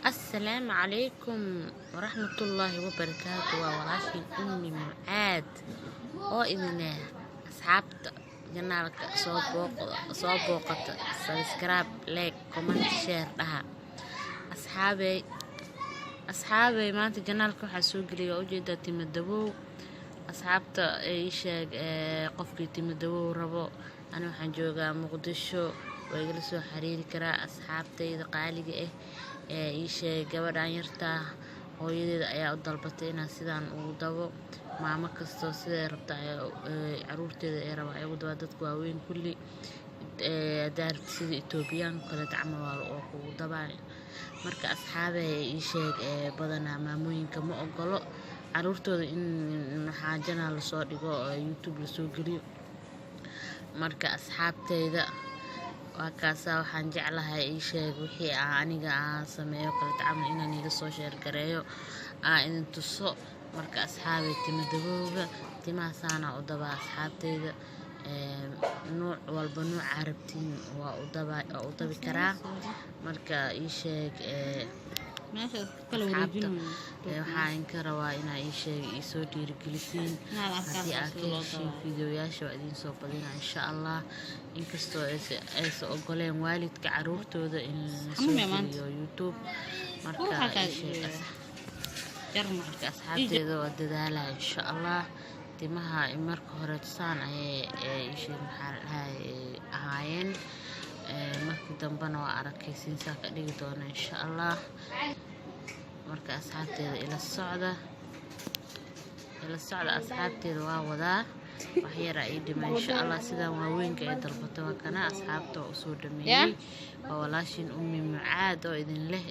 Asalaamu calaykum waraxmatullaahi wabarakaatu. Waa walaashiin Ummi Mucaad oo idin asxaabta channelka soo booqata. Subscribe, like, comment, share dhaha. Asxaabey, asxaabey, maanta channelka waxaa soo geliyay, waa ujeedaa, timo dabow. Asxaabta, ii sheeg qofkii timo dabow rabo, ani waxaan joogaa Muqdisho, waa igala soo xiriiri karaa. Asxaabtayda qaaliga ah, ee ii sheeg, gabadhan yartaa hooyadeeda ayaa u dalbatay inaan sidaan ugu dabo. Maamo kastoo siday rabta caruurteeda ay rabaa ay ugu dabaa. Dadka waaweyn kulli hadaa rabtid, sida Itoobiyaanka kaleeto camal waa kugu dabaa. Marka asxaabey, ii sheeg, badanaa maamooyinka ma ogolo caruurtooda in maxaa channel lasoo dhigo oo YouTube lasoo geliyo. Marka asxaabteyda, waa kaasaa. Waxaan jeclahay, ii sheeg, wixii aniga aan sameeyo kaleeto camal inaan iga soo share gareeyo, aan idin tuso. Marka asxaabey, timo dabowga timaha saanaa u dabaa. Asxaabteyda, nuuc walba nuucaa rabtiin waa u dabi karaa. Marka ii sheeg, asxaabta, waxaa inka rabaa inaa ii sheeg iisoo dhiirigelisiin. Haddii aad ka heshiin fiidiyoyaasha, waa idiin soo badinaa insha Allah, inkastoo aysa ogoleen waalidka caruurtooda in lasoo geliyo YouTube. Marka ii sheeg, marka asxaabteeda, waa dadaalaa insha Allah. Timaha marka hore saan ayay, ii sheeg, maxaa la dhahay, ahaayeen. Markii dambena waa arakaysiin saa ka dhigi doona insha Allah. Marka asxaabteeda, ila socda, ila socda. Asxaabteeda, waa wadaa, wax yaraa ii dhima insha Allah. Sidaan waaweynka ay dalbato waa kana. Asxaabta, waa usoo dhameeyey. Waa walaashiin Ummi Mucaad oo idin leh.